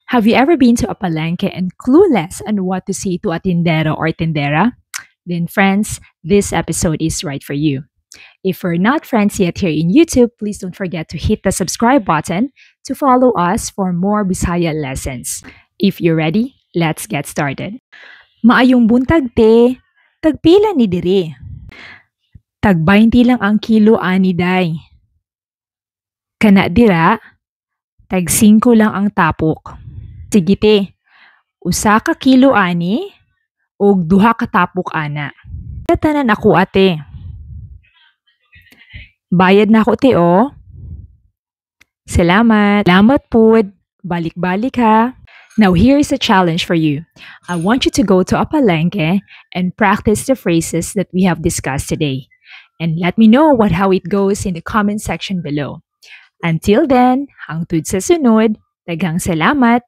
Have you ever been to a palengke and clueless on what to say to a tindero or tindera? Then, friends, this episode is right for you. If we're not friends yet here in YouTube, please don't forget to hit the subscribe button to follow us for more Bisaya lessons. If you're ready, let's get started. Maayong buntag, te. Tagpila ni diri? Tag 20 lang ang kilo ani, day. Kana dira, tag 5 lang ang tapok. Sige, te. Usa ka kilo ani ug duha ka tapok ana. Tanan ako, ate. Bayad na ako, te, oh. Salamat. Salamat pud. Balik-balik ha. Now here is a challenge for you. I want you to go to a palengke and practice the phrases that we have discussed today. And let me know what how it goes in the comment section below. Until then, hangtod sa sunod, daghang salamat.